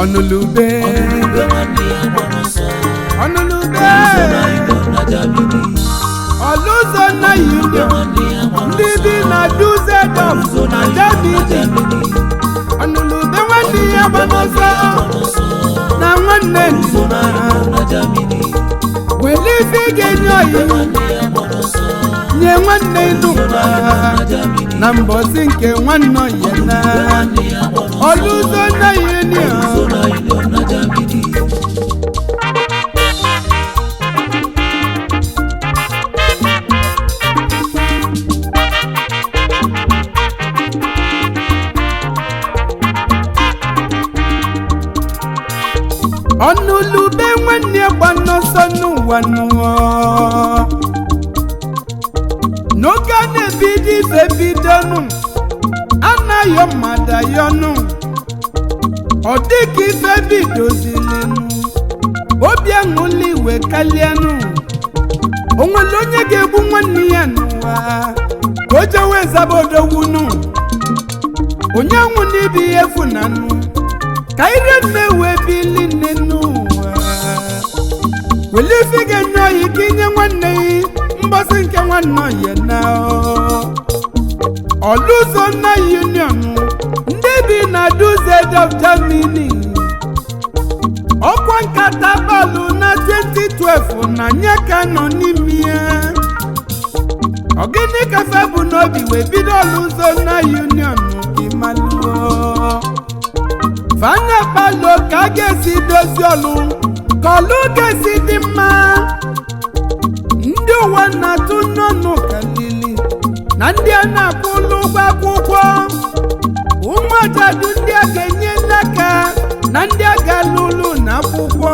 Ọnụlube. Ọnụlube nwanne ya gbara ọsọ. Ọnụlube. Ọlụzo na Union na Germany. Ọlụzo na Ọnụlube Union. nwanne ya gbara Ndị ọsọ. bi na Dusseldorf Ọlụzo na na Union na Germany. Germany. Ọnụlube nwanne ya Ọnụlube gbara nwanne ọsọ ya gbara ọsọ. na nwanne Ọlụzo na Union na Germany. Wele ife ị ga-enye Ọnụlube oyi nwanne ya gbara ọsọ. nye nwanne Ọlụzo na Union nụ na Germany. na mbọsị nke nwanne oyi na Ọnụlube nwanne ya gbara ọsọ. Ọlụzo na Union. Ọlụzo na Union na Germany. Ọnụlube nwanne gba n'ọsọ n'ụwa nụọ n'oge a na-ebido ife bidonụ, anaghị mmadụ ayọnụ. Ọ dịka ife bidozilinu, obi aṅụla iwe kalịanụ. O nwere onye ga-egbu nwanne ya n'ụwa ka o jewe zaba odogwunu? Onye nwụ n'ibi ya efu na nụ ka ire nne wee bili nne n'ụwa. Wele ife ga-enye oyi ka inye nwanne ya mbọsị nke nwanne oyi na Ọlụzo na Union, ndị bi na Dusseldorf, Germany. Ọkwa nkata balụ na 2012 na nye ka nọ n'ime ya. Ọgịnị kafe bụ n'obi wee bido Ọlụzo na Union gị malụọ fana palo ka a ga-esi dozie ọlụ ka ọlụ ga-esi dị mma. Ndị ụwa na-atụ n'ọnụ kalili na ndị a na-akwụ ụgwọ akwụkwọ ụmụ ajadu, ndị a ga-enye n'aka na ndị a ga-alụ ụlụ na akwụkwọ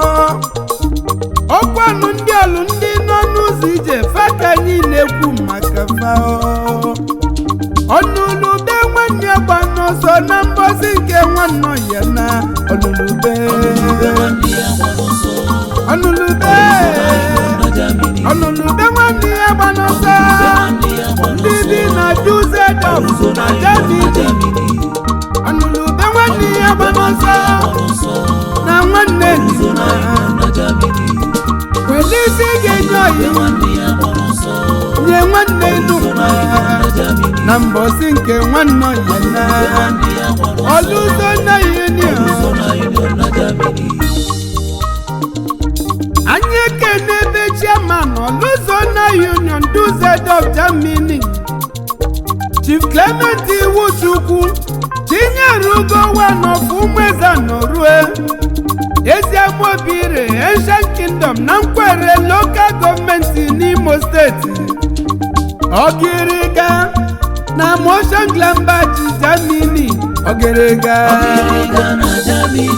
ọkwanụ ndị ọlụ ndị nọ n'ụzọ ije fa ka anyị na-ekwu maka fao. Ọnụlube nwanne gba n'ọsọ na mbọsị nke nwanne ya na ọnụlube. Ọnụlube nwanne ya gbara ọsọ. Ọnụlube. Ọlụzo na Union na Germany. Ọnụlube nwanne ya gba n'ọsọ. Ọnụlube nwanne ya gbara Ndị ọsọ. bi na Dusseldorf Ọlụzo na na Union na Germany. Germany. Ọnụlube nwanne ya gba Ọnụlube nwanne n'ọsọ ya gbara ọsọ. na nwanne Ọlụzo na Union na Germany. Wele ife ị ga-enye Ọnụlube oyi nwanne ya gbara ọsọ. nye nwanne nụ Ọlụzo na Union na Germany. na mbọsị nke nwanne ya na Ọnụlube nwanne ya gbara ọsọ. Ọlụzo na Union. Ọlụzo na Union na Germany. Anyị ekene ebe chairman Ọlụzo na Union Dusseldorf, Germany, Chief Clement Iwuchukwu Tinyerugo one of Umueze Norue Eziamobire Ancient Kingdom na Nkwere Local Government n'Imo Steeti, Ọgịrịga na Motion Glambach, Germany. Ọgịrịga. Ọgịrịga na Germany.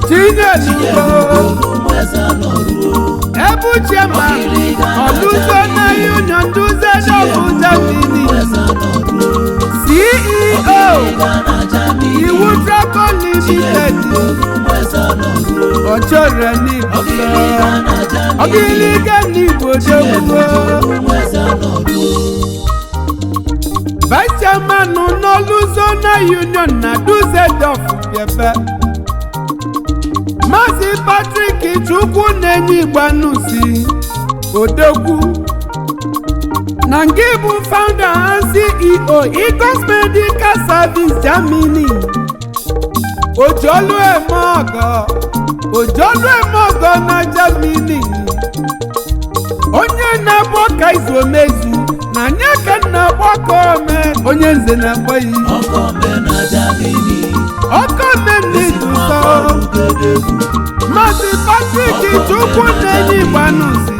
Tinyerugo. Tinyerugo Umueze nọruo. Ebu chairman Ọlụzo na Union Dusseldorf, Germany, Umueze nọruo. CEO Ọgịrịga na Germany. Iwu Draco Limited. Tinyerugo Umueze nọruo. Ọchọrọ n'Igbo. Ọgịrịga na Germany. Ọgịlịga n'Igbo dogbo. Tinyerugo Umueze nọruo. Vice chairman n'Ọlụzo na Union na Dusseldorf bịaba, Maazị Patrick Chukwu na-enye Igbanusi Odogwu na nke bụ founder and CEO Ecos Medical Service, Germany. Ojolu eme ọgọ, ojolu eme ọgọ na Germany. Onye na-akpọ ka izu omezu na nye ka nna akpọ ka ome onye nze na-akpọ ya. Ọkọme na Germany. Ọkọ mmemme ụtọ. Ọkọlugedegwu. Maazị Patrick Chukwu na-enye Igbanusi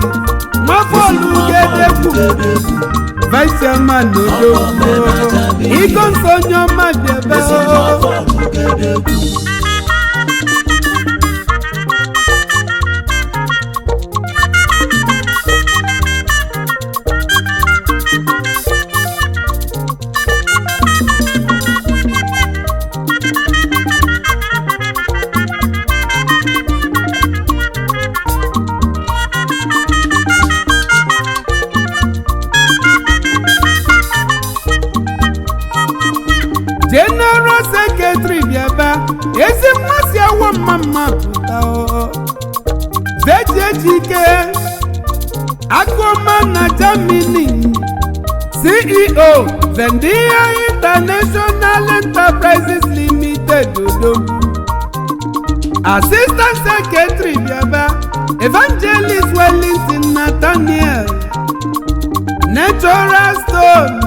Nwafọlugedegwu, Vice Chairman Odogwu Iko nsọ, onye ọma bịaba. Ọkọlugedegwu. General Secretary bịaba, ezi mmasị awa. mma mma pụta o. Veji Ejike Akụma na Germany, CEO Vendia International Enterprises Limited, Odogwu. Assistant Secretary Biaba, Evangelist Wellington Nathaniel, Natural Stone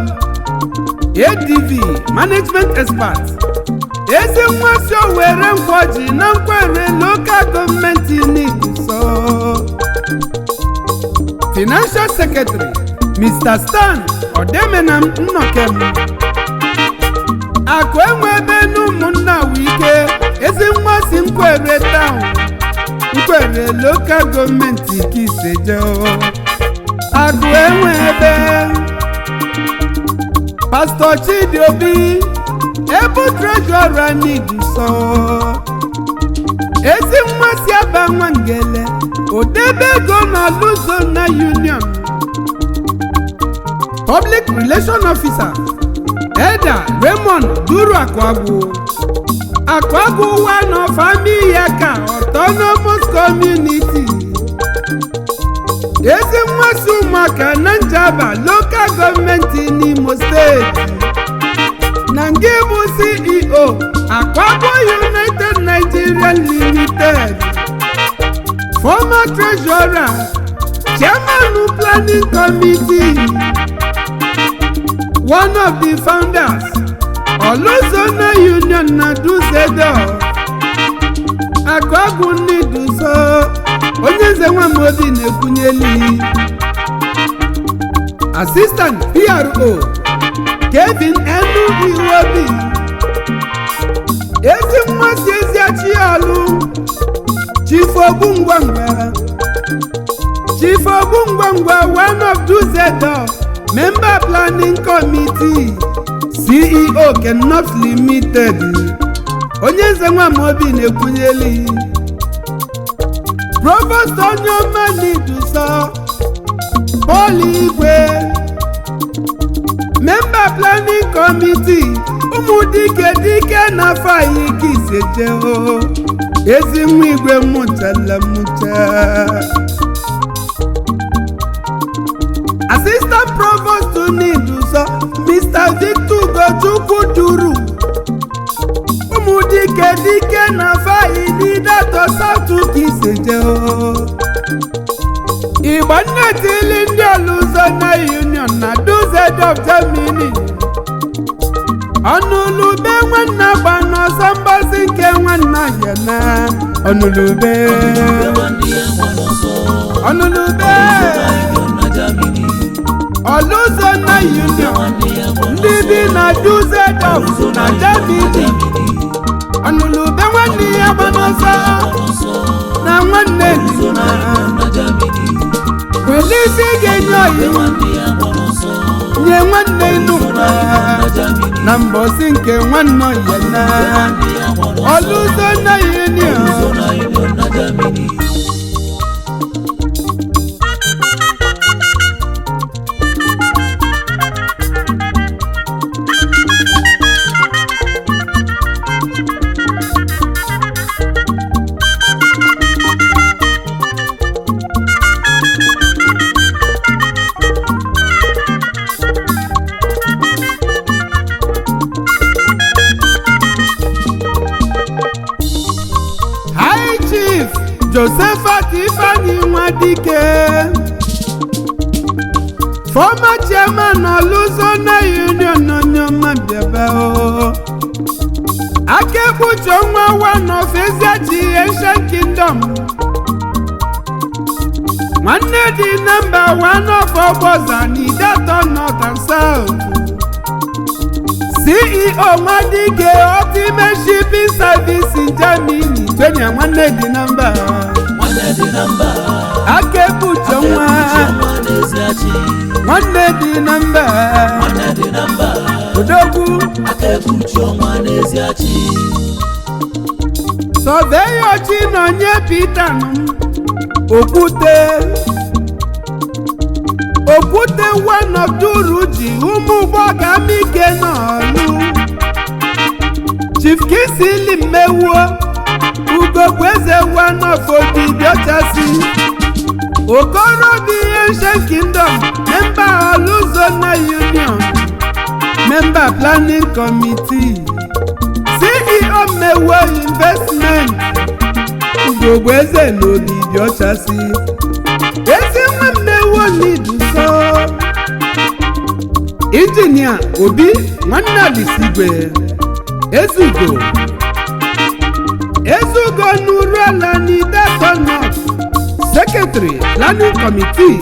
ADV Management Expert, ezi nwa si Owere Nkwoji na Nkwere Local Government Niduso. Financial Secretary Mr. Stan Odemenam Nnokem, Akụ enwe ebe n'ụmụnna Wike, ezi nwa si Nkwere Town, Nkwere Local Government Kiseje. Akụ enwe ebe. Pastor Chidi Obi, ebu Treasurer Niduso, ezi nwa si Aba Nwangele, odebe ego na Luzo na Union. Public Relation Officer Eda Raymond Duru Akwagu, Akwagu one of Amiyaka Autonomous Community, ezi nwa si Ụmụaka na Njaba Local Government n'Imo Steeti, na nke bụ CEO Akwago United Nigeria Limited. Former Treasurer, Chairman Planning Committee, one of the founders Oluzona Union na Duzedo. Akụagụ Nniduso, onye nze Nwamobi na-ekwunyeli. Assistant PRO Kevin Enu Iwobi, ezi mmasị ezi achialụ. Chief Ogbungwangwa, Chief Ogbungwangwa one of Duzedo, member Planning Committee, CEO Kenops Limited, onye nze Nwamobi na-ekwunyeli. Provost onye Niduso, Paul Igwe, member Planning Committee, ụmụ dike dike na fayi kiseje o, ezi nwa igwe mụchala mụcha. Assistant Provost Niduso Mr. Victor Ugochukwu Duru, ụmụ dike dike na fayi n'idatọ South kiseje o. Igba nnetili ndị ọlụzọ na Union na Dusseldorf, Germany. Ọnụlube nwanne gba n'ọsọ mgbazi nke nwanne ya na ọnụlube. Ebe nwanne ya gba n'ọsọ. Ọnụlube. Union na Germany. Ọlụzọ na Union. Nwanne ya gba Ndị n'ọsọ. bi na Dusseldorf na Germany. Ọnụlube nwanne ya gba n'ọsọ Gba n'ọsọ. na nwanne dị na na Union na Germany. Wele isi ga-enye oyi. Ebe nwanne ya gba n'ọsọ. Nye nwanne nụkwa Na Germany. na mbọsị nke nwanne ya na Nwanne ya gba n'ọsọ. Ọlụzọ na Union. Na Union na Germany. High Chief Josephat Ifeanyi Nwadike, former chairman Oluzona Union, Onyoma Biaba o. Akekpucho nwa one of Eziachi Ancient Kingdom, nwanne dị nọmba one of Ogboza na Ideato North and South, CEO Nwadike Ultimate Shipping Service in Germany. Tonya nwanne dị na mba. Nwanne dị na mba. Akekpucho nwa. Nwa n'Eziachi. Nwanne dị na mba. Nwanne dị na mba. Odogwu. Aka ekpuchi ọnwa n'Eziachi. Surveyor Chinonye Peter nụ Okwute, Okwute one of Duru ji ụmụ ụgbọgamike n'ọlụ. Chief Kisili Mmewuo Ugo One of Obidiochasi, Okorobi Ancient Kingdom, member Oluzona Union, member Planning Committee, CEO Mewo Investment, Ugogbe Eze na Obidiochasi, ezi nwa Mmewo n'iduso. Injinia Obi Nwanne Alisigwe Ezugo, Ezugo Nuruala n'Ideato North, Secretary Planning Committee,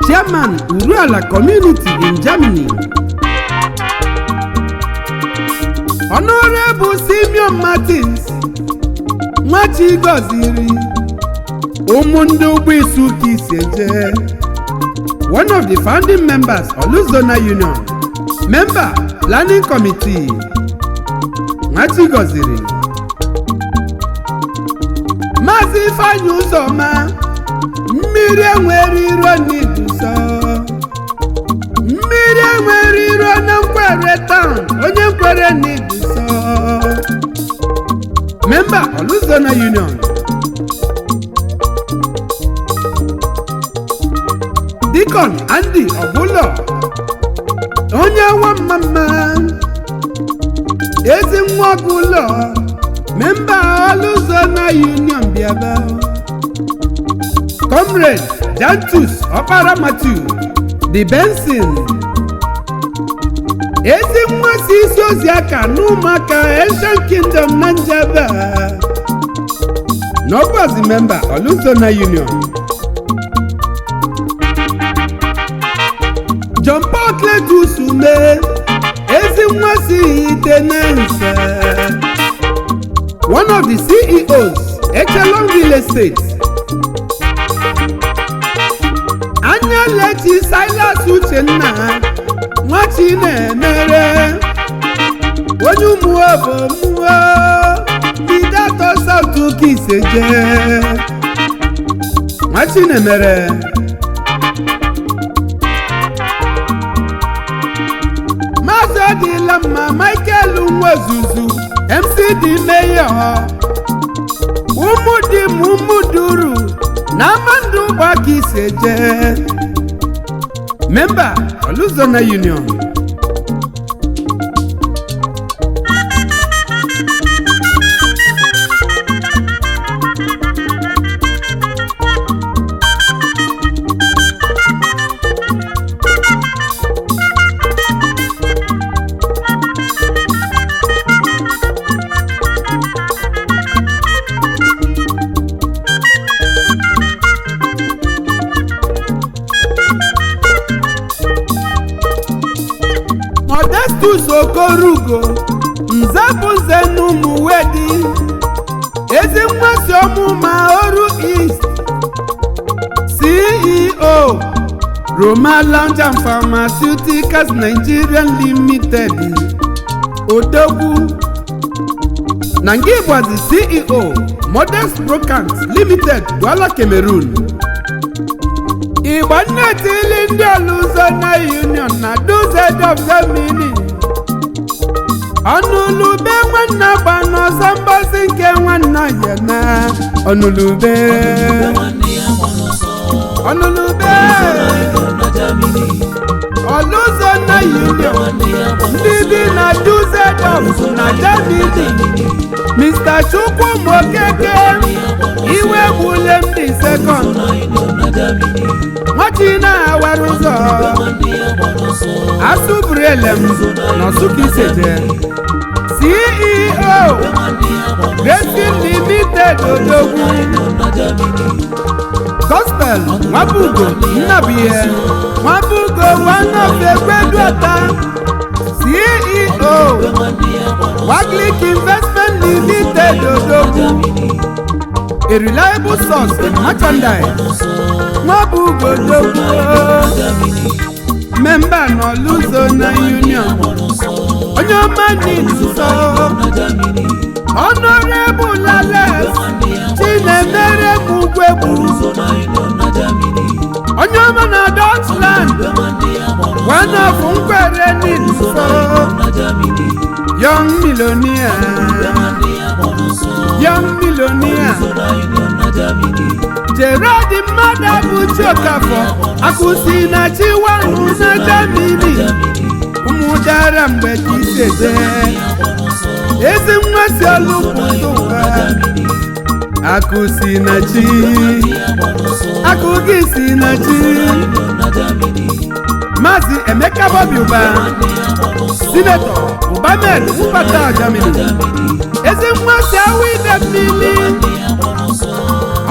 Chairman Uruala Community in Germany. Honorable Simeon Martins Nwachi gọziri ụmụndị ụgbọ isu ka isi eje, one of the founding members Oluzona Union, member Planning Committee. Nwachi gọziri. Maazị Ifeanyi Ụzọma Mmiri Enwere Iro n'iduso, Mmiri Enwere Iro na Nkwere Town, onye Nkwere n'iduso, member Oluzona Union. Deacon Andy Ọbụlọ, onye nwa mma mma, ezi nwa ọgụlọ, member Oluzona Union, bịaba. Comrade Jantus Ọkpara Matthew The Benson, ezi nwa si isi ozi aka n'ụmụaka Ancient Kingdom na Njaba, n'ọbụzi member Oluzona Union. John Paul Cletus Ume, ezi nwa si ite na-nse, one of the CEOs Echelon Real Estate. Anya Lechi Silas Uchenna Nwachi na-emere, onye ụmụobo mmụọ Bidato South Kiseje, Nwachi na-emere. Maazị Ọdịla Mma Michael Nwezuzu MCD Mayor, Ụmụdim Ụmụduru na Amandụ Ụgbọaka Iseje, member Oluzona Union. Modestus Okorugo Nze bụ nze n'Ụmụwedi, ezi nwa si ọmụma Oru East, CEO Roma Lounge and Pharmaceuticals Nigerian Limited, Odogwu na nke ịbụazi CEO Modest Brokant Limited, Douala, Cameroon. Igba nnetili ndị Oluzona Union na Dusseldorf, Germany. Ọnụlube nwanne gba n'ọsọ mgbasi nke nwanne ya na ọnụlube. Ube nwanne ya gba n'ọsọ. Ọnụlube. Union na Germany. Oluzona Union Nwanne ya gba ndị n'ọsọ. bi na Dusseldorf na Germany. Mr. Chukwumokeke Iwe gbule m dị second. Union na Germany. Nwachi na-awara ụzọ. Nwanne ya gba n'ọsọ. Asụbrelem n'Ọsụka Iseje, CEO Nwanne ya gba n'ọsọ. Racing Limited, Odogwu. Union na Germany. Gospel Nwabugo Nnabuihe Nwabugo, one of Egbeduata, CEO Nwanne ya gba n'ọsọ. Waglik Investment Limited, Odogwu, a reliable source in merchandise. Nwabugo Odogwu, member n'Oluzona Union, onye ọma n'izuzo. Honorable Alex Chinemere Mugwegwu, onye ọma na Dutchland, one of Nkwere n'izuzo. Young millionaire. Young millionaire. Gerard mmadụ abụchi Okafọ, akụsi na chiwanụ na Germany, ụmụdara mgbe ka isi eje, ezi nwa si ọlụ pụta ụwa. Akụ si na chi, akụ gị si na chi. Maazị Emeka Bobby Ụba, Senator Ụbamed Wupata, Germany, ezi nwa si awụ ide mmiri,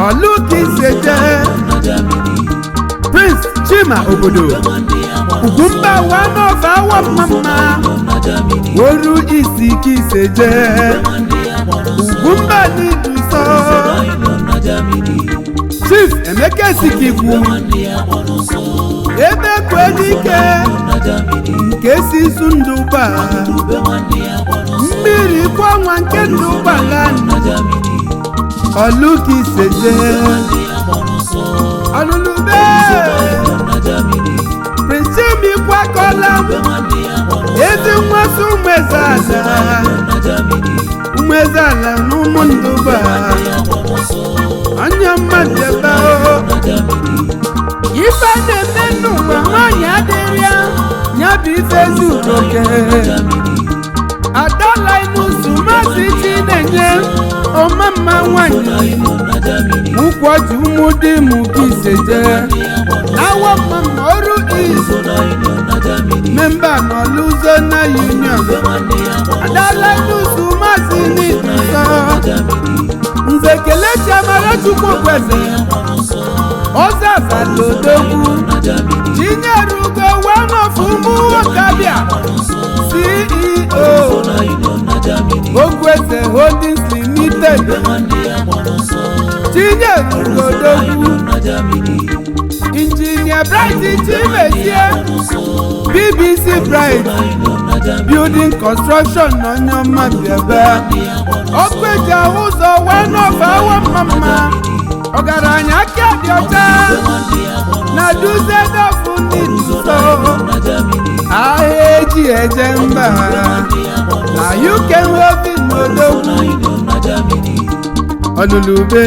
ọlụ ka isi eje. Prince Chima Obodo Ugwumba, one of awọ mma, oru isi ka isi eje, Ugwumba n'idu. Chief Emeka Esikikwu, ebe kwedike nke si isu ndụ ba mmiri kwa nwa nke ndụ gbala ọlụkiseje ọlụlụbe. Prince Chimi kwakọla ezi nmasị ụmụeze ala, ụmụeze ala na ụmụ ndụba anya mmadụ ebe o ife na-eme n'ụwa, nwaanyị adịrị ya, ya bụ ife zuru oke. Adalainụzụ Maazị Chinenye ọmamma nwanyị ụkwọji ụmụ dị m kiseje awọ mama ọrụ is member n'Ọlụzo na Union. Adalainụzụ Maazị Nidusọ Nze Kelechi Amarachukwu Kweze ọzọ azalodogwu Chinyere Ugo, one of ụmụ nwoke, CEO Ogweze Holdings Limited. Chinyere Ugodogwu. Injinia Bright Chimezie, BBC Bright Building Construction n'Onyoma Biebe Okweja ụzọ, one of awọ mama, ọgaranya aka dị ọcha na Dusseldorf n'iso ahịa eji eje mba na UK hobi n'odogwu ọnụnube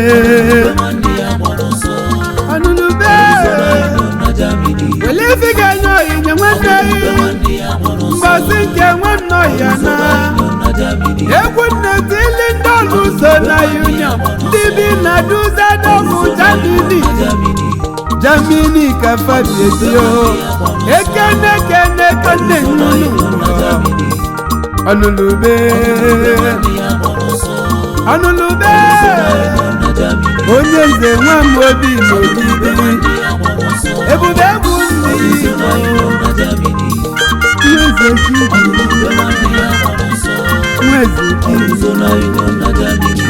ọnụnube wele ga-enye onyinye nwanne mbọsị nke nwanne ọhịa na egwu nnetili ndị ọlụ so na Union, ndị bi na Dusseldorf, Germany. Germany ka fabietio ekene kene kene nnụnụ ọnụnube ọnụnube. Onye nze nwa m obi n'ogidi ebube egwu ndị eze chidi nweze chidi.